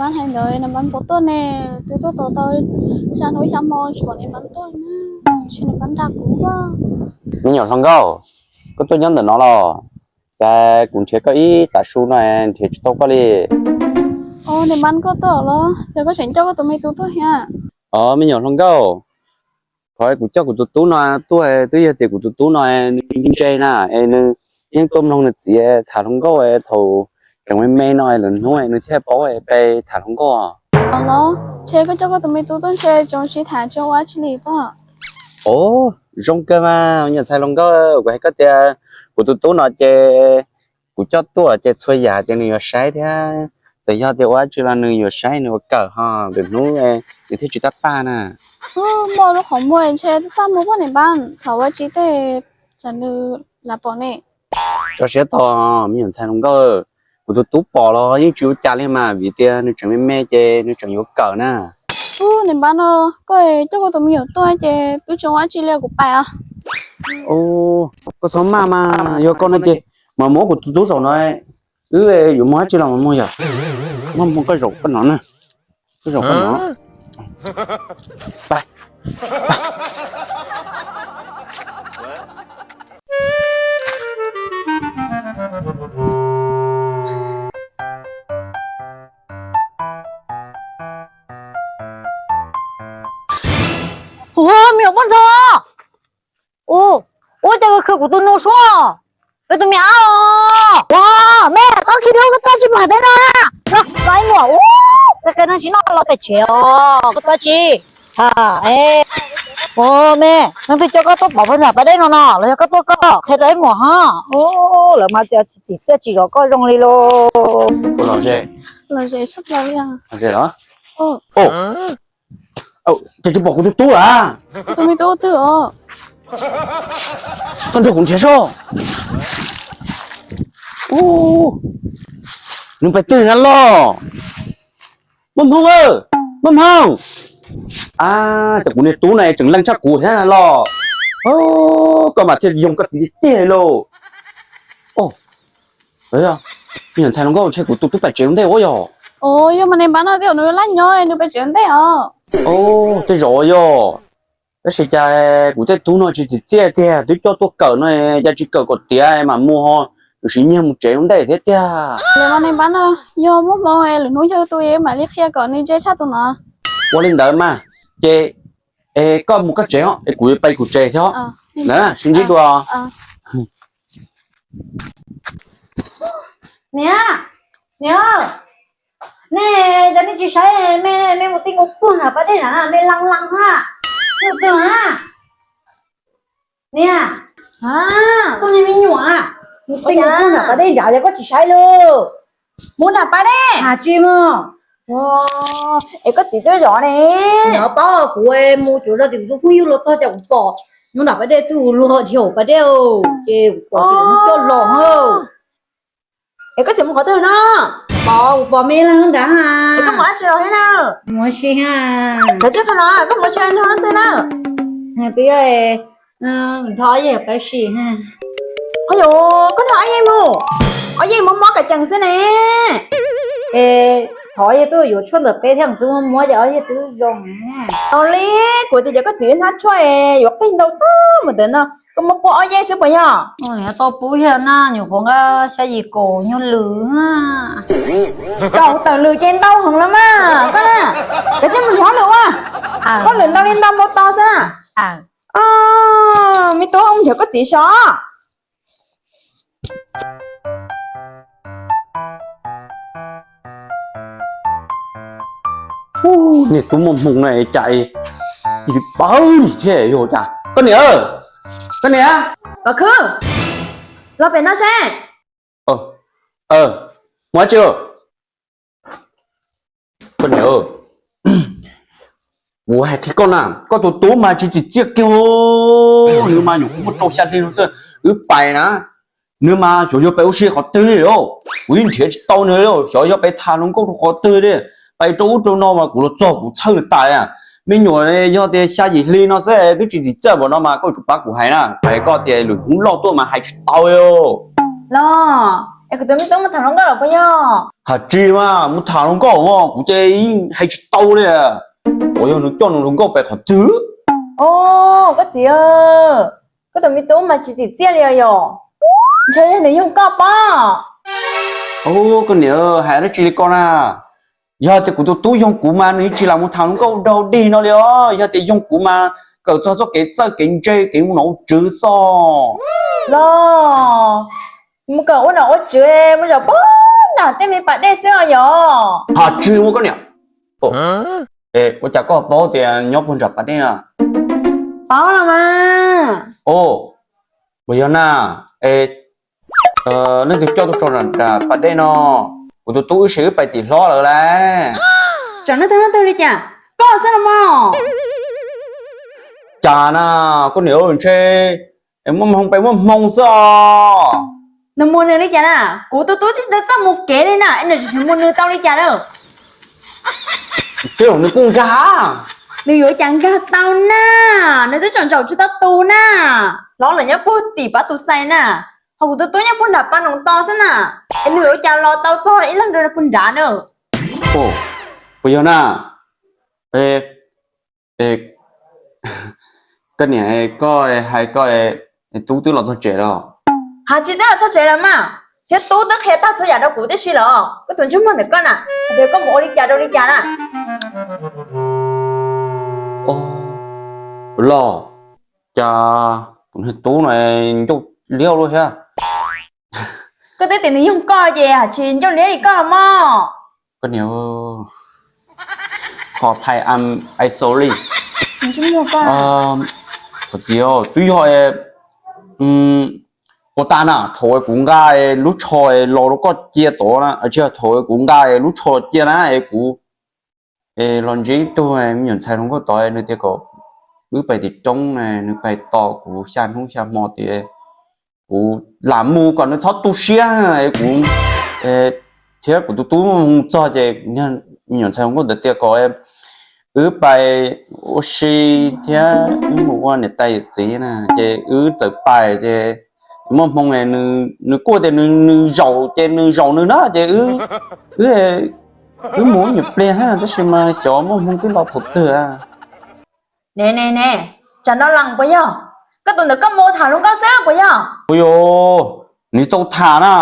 Npab hais ntawd nws mam puas tuaj ne, twb tuaj tau tau xya hnub xya hmo tsis pom nws mam tuaj na, ntshe nws mam dag kuv a. Me nyuam hluas nkauj, koj tuaj nyob ntawm no los? Cas kuv nrhiav koj ib tav su no nrhiav tsis tau koj li. Nws mam koj tuaj los, cas koj tseem coj koj tus me tub tuaj thiab? Os, me nyuam hluas nkauj, qhov kuv coj kuv tus tub no tuaj twb yog tias kuv tus tub no nws ntse na, es nws yeej tuaj mloog nws txiv tham hluas nkauj thaum tseem me me no, lwm hnub nws thiaj paub pe tham hluas nkauj. Los, ntshe koj coj koj tus me tub tuaj ntshe tseem sib tham tseem ua dab tsi li pob? Os, zoo kawg mas me nyuam ntxhais hluas nkauj, kuv hais koj tias kuv tus tub no ces kuv coj tuaj ces txhua yam ces nws yuav saib thiab. Txawm yog tias ua dab tsi los nws yuav saib, nws ua kawm ho lwm hnub nws thiaj tsis tab paj na. Muaj lub qhov muag ntshe txaj txaj muag pob niam npab, thaum ua tsis tej tsam nws lam pom ne. Tso siab tog me nyuam ntxhais hluas nkauj, kuv tus tub pom los yeej tsis ua cas li mas, vim tias nws tseem me me ces nws tseem yuav kawm na. Ub, niam npab no, koj coj koj tus me nyuam tuaj ces twb tsis ua dab tsi li, kuv pais os. Koj txhob maj mas, yog koj no ces mas muab kuv tus tub zaum no, wb yuav mus dab tsi los mas mus yom. Muab mus koj zaum koj no na, koj zaum koj no. Ua, me nyuam poj ntxoog, ua cas khwv kuv tus nus suab, kuv tus me ab os. Ua, me, koj khib dub koj tuaj tsis pom hais teb no na. Los ib muam, ua, koj no tsis noj los pem tsev os, koj tuaj tsis. Ua, me, leej twg coj koj tuaj pov poj niam pas dej no no los yog koj tuaj koj qhia rau ib muam ho. Ua, lawv mas tias tsis txim txiaj tsis zov koj zoo li lauj. Ces tsis pom kuv tus tub lawm. Koj nrog kuv nrhiav soj. Nws pais twg na los? Muaj hmoo, muaj hmoo. Ces kuv niag tub na tseem leej tshaj kuv thiab na los. Koj mas thiaj yoog koj txiv tiag tiag lauj. Me nyuam ntxhais hluas nkauj, ntshe kuv tus tub pais tsev ua ntej ua yog. Yog mas niam npab no twb yog nws laj nyob nws pais tsev ua ntej os. Tej zaum yog, tab sis cas kuv tej tub no tsis txim txiaj tiag, twb coj tuaj kawm no, cas tsis kawm kom tiav mam mus ho, yuav siv nyiag mus tsev ua ntej thiab tiag. Niam npab no, yog muaj hmoo lwm hnub yog tus mam li qhia kom nws ntse tshaj tus no. Ua li ntawd mas, ces koj mus koj tsev os, es kuv pais kuv tsev thiab. Sib ntsib dua. Niam, niam, nej cov nej tsis saib me, me mus tej nkaus puag nram pas dej nram na, me lees lees na, tus twg na. Niam, koj niag me nyuam na, mus tej nkaus puag nram pas dej nrad, yog koj tsis saib lauj. Mus nram pas dej? Has tsis mog. Es koj txiv twb zov ne. Nov paub kuv mus cuag zog tim kuv tus phooj ywg los txog cas kuv pom nyob nram pas dej twb luag dhia pas dej, ces kuv pom ces kuv coj los. Es koj txiv mus qhov twg no? Pom, kuv pom me leeg nrad. Es koj mus dab tsi los thiab na? Mus ua si. Koj tsis qhia no, koj mus ua si nrog leej twg na? Twb nrog ob yawg pab sim. Ua, koj nrog ob yawg mus? Ob yawg mob mob kav cees xwb ne. Thov ob yawg tuaj yuav tshuaj ntawm peb thiab, kuv twb muab muab ces ob yawg twb zoo. Ua li, kuv tias cov koj txiv hnab tshuaj yuav qig ntau tag mus ntawd no, koj muab pub ob yawg xwb puas yog? Tau pub yawg na, nyuam qhuav nqa xya yim kaum nyuag lwm. Kaum tawm lwm ces ntau heev lawm mas koj na. Kav tsij mus nrhiav lwm ua, koj lwm ntau li ntau npau taws xwb. Me tub, mus nrhiav koj txiv so. Niag tub muaj hmoo na cas pawg li thiab yog cas. Koj niam, koj niam. Kom khwb, los pem no seb. Mus dab tsi? Koj niam, kuv hais qhia koj na, koj tus tub mas tsis txim txiaj kiag, nws mas nyuam qhuav muaj rau xya hli no xwb, wb pais na, nws mas xyov yog pais ua si qhov twg li, kuv yeej nrhiav tsis tau nws li, xyov yog pais tham hluas nkauj rau qhov twg li, pais rau ub rau no mas kuv los txog kuv txhawj nws tas. Me nyuam yog tias xya yim hli no xwb twb tsis txim txiaj npaum no mas koj yuav tsum pab kuv hais na, hais koj tias lwm hnub loj tuaj mas hais tsis tau li. Los, es kuv tus me tub mus tham hluas nkauj lawm puas yog? Has tsis mas mus tham hluas nkauj, kuv ces yeej hais tsis tau li. Ua yog nws coj nws hluas nkauj pem qhov twg? Koj txiv, koj tus me tub mas tsis txim txiaj li os yom. Ntshe yog nws yoog koj pob. Koj niam, hais dab tsi li ko na? Yog tias kuv tus tub yoog kuv mas nws yeej tsis lam mus tham hluas nkauj daug dig no li os. Yog tias yoog kuv mas kawm txog txoj kev txawj kev ntse, kev ua nom ua tswv xwb. Los mus kawm ua nom ua tswv, mus zaum pog nram tej me pas dej xwb os yom. Has tsis ua koj niam. Ua cas koj paub tias nyob puag nram pas dej na? Paub los mas. Puas yog na? Es leej twg coj tuaj tso nram pas dej no? Kuv tus tub wb sim wb pais tim hlob lawm lauj. Tsam no tag no tag li cas, koj xwb los mas. Cas na, koj niam, ntshe muaj hmoo pes muaj hmoo xwb os. Nws mus nws li cas na? Kuv tus tub twb txawj mus kev li na, es nws tseem mus nws tau li cas na? Tej zaum nws kuj nkag. Nws yuav cas nkag tau na, nws twb tseem zaum tsis tau tus na. Hlob lawm nyob puag tim pab tus xais na, ho kuv tus tub nyob puag nram pas noom to xwb na, es nws yuav cas los tau txog ib leeg rau puag nrad na. Puas yog na? Koj niam, koj hais koj tub twb los txog tsev los? Has tsis twb los txog tsev lawm mas, thiab tub twb qhia tag txhua yam rau kuv tib si lawm. Koj tus ntsej muag ntawm koj na, hais tias koj mus ua li cas rau li cas na? Los, cas kuv niag tub no ncauj liab luaj thiab. Koj twb tias nws yoog koj ces has tsis ncauj liab li koj los mog. Koj niam, qhov phai am I sorry. Thov txim, twb yog ua tas na, thaum kuv nqa lub tsho los rau koj cia tod na, tsis yog thaum kuv nqa lub tsho cia na es kuv los ntsib ib tug me nyuam ntxhais hluas nkauj tod, nws tias kom wb pais tim roob na, nws pais tos kuv xya hnub xya hmo tias kuv lam mus kom nws txhob tu siab. Kuv thiab kuv tus tub mus txog ces me nyuam ntxhais hluas nkauj ntawd tias kom wb pais ua si thiab wb mus ua niam tais yawm txiv na, ces wb txawm pais ces muaj hmoo nws kuj tias nws zaum ces nws zaum nws na, ces wb mus nyuam pliag tab sis mas xyov muaj hmoo twb los thaum twg. Ne ne ne, tsam no lees puas yog? Koj tus ntawm koj mus tham hluas nkauj xwb puas yog? Ua yog, nws tau tham na,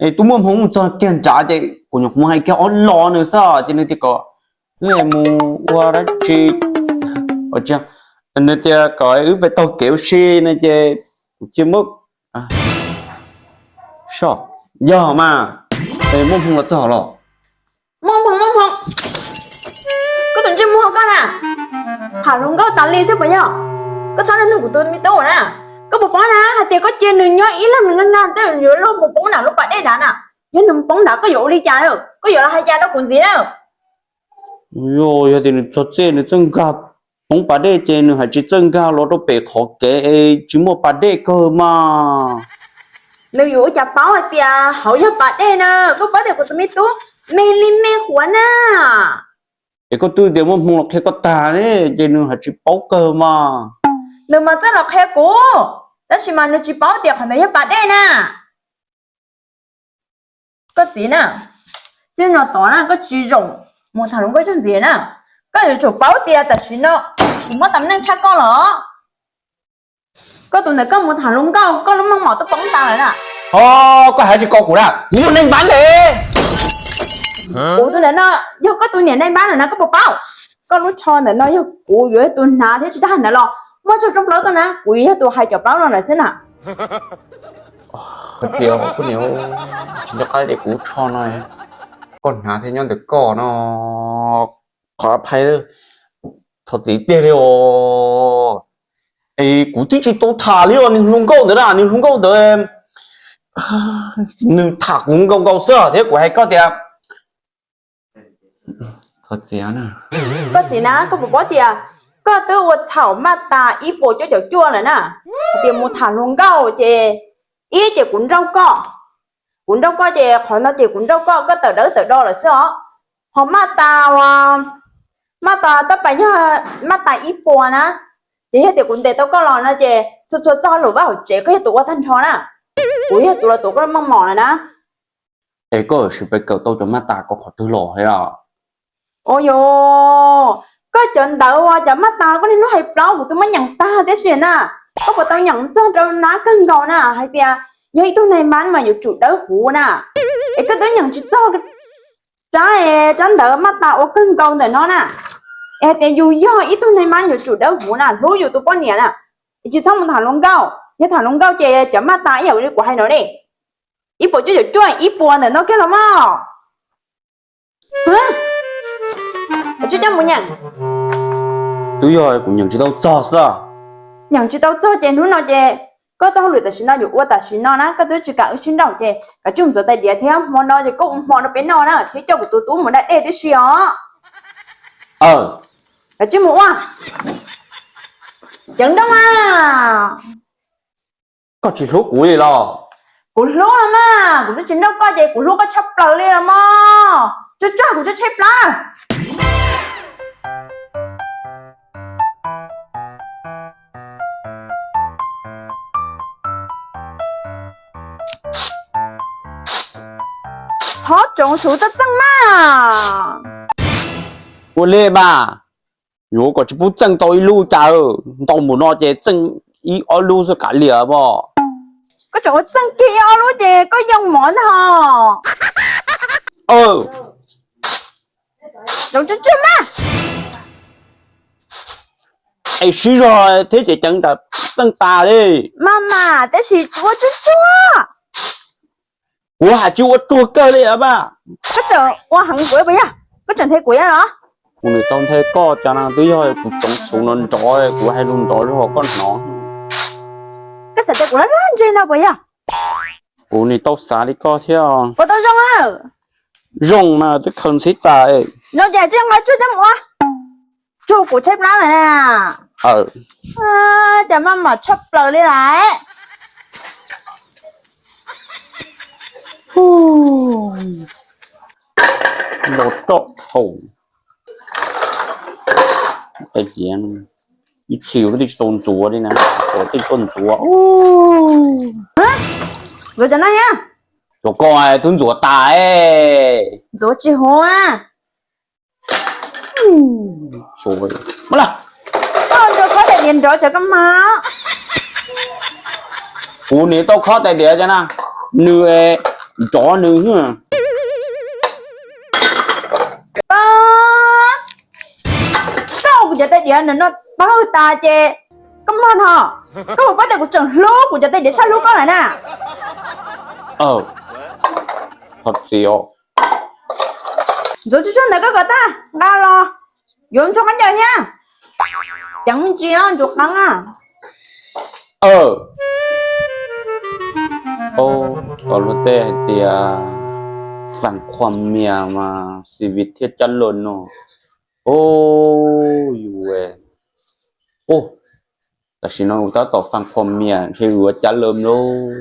es twb muaj hmoo mus txog kiag nrad ces kuv nyuam qhuav hais kiag ob lo nws xwb ces nws tias kom wb mus ua dab tsi, nws tias kom wb pais taug kev ua si no ces kuv cia muab, so, yog mas, es muaj hmoo los txog los? Muaj hmoo, muaj hmoo. Koj tus ntsej muag koj na, tham hluas nkauj tas li xwb puas yog? Koj txhob nug kuv tus me tub na. Koj puas paub na hais tias koj cia nws nyob ib leeg nws nkag nkag tej yuav luag mus poob nram lub pas dej nrad na? Yog nws mus poob nrad koj yuav ua li cas na? Koj yuav los hais cas rau kuv ntxiv na? Yog, yog tias nws txog txij nws txawj nkag poob pas dej ces nws hais tsis txawj nkag los rau pem qhov kev es tsis muaj pas dej kawg mas. Nws yuav ua cas paub hais tias hauv yog pas dej na? Koj paub tias kuv tus me tub me li me qhuav na. Es koj twb tias muaj hmoo los qhia koj tag ne, ces nws hais tsis paub kawg mas. Nws mas txawj los qhia kuv, tab sis mas nws tsis paub tias qhov ntawd yog pas dej na. Koj txiv na, txij no tod na koj tsis zaum mus tham hluas nkauj txog ntxiv na. Koj yuav tsum paub tias tam sim no kuv muab tas neej tshaj koj los. Koj tus ntawm koj mus tham hluas nkauj, koj lub meej mom twb poob tas lawm na. Ho, koj hais tsis ko kuv na, kuv yog neeg npab nte. Kuv tus ntawm no yog koj tus niam neeg npab lawm na, koj puas paub? Koj lub tsho ntawm no yog kuv yuav yog tus hnav thiab tsis tas ntawd los muab tsho rooj plaub tuaj na, kuv yuav yog tus hais cov plaub no lawm xwb na. Koj txiv, koj niam, tsis nco qab tias kuv tsho no koj hnav thiab nyob ntawm koj no, qhov phai, thov txim tiag li os. Es kuv twb tsis tau tham li os, nws hluas nkauj ntawd na, nws hluas nkauj ntawd nws tham kuv nkaus nkaus xwb thiab kuv hais koj tias, koj txiv na, koj puas paub tias koj twb ua txhaum maj tas ib puas cuaj caum cuaj lawm na, hais tias mus tham hluas nkauj ces ib ces kuv nrauj koj, kuv nrauj koj ces qhov no ces kuv nrauj koj, koj tawm dawb tawm do lawm xwb os. Ho maj tas, maj tas tab pas yog maj tas ib puas na, ces yog tias kuv ntes tau koj los no ces txhua txhua txoj lus vaj hauv tsev koj yog tus ua tag nrho na, kuv yog tus los tuav koj meej mom lawm na. Es koj sim pes kawm tau cov maj tas ko qhov twg los thiab? Ua yog koj cov ntawv uas cov maj tas koj niaj hnub hais plaub kuv twb muab nyeem tag tib si na. Koj puas tau nyeem txog rau nab kawg nkaus na hais tias yog ib tug nais mas mas yuav tsum dawb huv na. Es koj twb nyeem tsis txog rab, rab ntawv maj tas uas kawg nkaus ntawm no na. Es hais tias yus yog ib tug nais mas yuav tsum dawb huv na, hlub yus tus poj niam na. Es tsis txhob mus tham hluas nkauj, yog tham hluas nkauj ces cov maj tas ib yam li kuv hais no ne. Ib puas cuaj caum cuaj ib puas ntawm no kiag los mas. Tsis coj mus nyeem. Twb yog kuv nyeem tsis tau txog xwb. Nyeem tsis tau txog ces hnub no ces koj txoj hauj lwm tam sim no yuav ua tam sim no na, koj twb tsis kam wb sib nrauj ces kav tsij mus ntxuav tais diav thiab hmo no ces koj ua hmo rau peb noj na thiab coj kuv tus tub mus da dej tib si os. Kav tsij mus ua. Ceev nrooj mas. Koj tsis hlub kuv li los? Kuv hlub no mas, kuv twb tsis nrauj koj ces kuv hlub koj tshaj plaws li los mas. Tsuag tsuag kuv twb tshaib plab na. Thov tsoov xub txaj txeej mas. Ua li mas, yuav kom tsis pub txeej tau ib lub cas, ntau mus no ces txeej ib ob lub xwb kav liam pom. Koj tseem ua txeej kiag ib ob lub ces koj yoo mov ntag ho. Tsoov tsuag tsuag mas. Es sib zog thiab ces ceev tas txeej tas li. Mas mas tab sis ua tsuag tsuag. Kuv hais tsis ua tsuag kawg li mas. Koj tseem ua heev kuv puas yog? Koj tseem nthe kuv yog los? Kuv nim tau nthe koj cas no twb yog kuv tsoov xub no nrov, kuv hais lus nrov zog koj hnov. Koj xav tias kuv laj laj ntseg no puas yog? Kuv nim tau xav li koj thiab. Puas tau zoo? Zoo mas twb khaws ntxhib tas. Zoo ces tsis nqa tsuag coj mus ua. Tsuag kuv tshaib plab lawm na. Cas maj mam tshaj plaws li lawm. Los roj thaum ib txhis twb tsis tau ntxuav li na, twb tsis tau ntxuav. Ntxuav cov no thiab. Cov ko twb ntxuav tas. Ntxuav tsis huv. Koj ntxuav khob tais diav nrov tsam koj mag. Kuv nim tau khob tais diav cov na, nws nrov nws. Koj ua kuv cov tais diav no tawg tas ces koj mag no. Koj puas paub tias kuv tseem hlub kuv cov tais diav tshaj hlub koj lawm na. Ntxuav tsuag tsuag ntawd koj kom tag nqa los yuav ntxhua khaub ncaws thiab. Ceev me ntsis os ntsuav qeeb na. Tau luag tej hais tias fam qhua mias mas xi vi thiaj cab laj no. Yus, tam sim no tab tom fam qhua mias ntshe yuav cab laj lauj.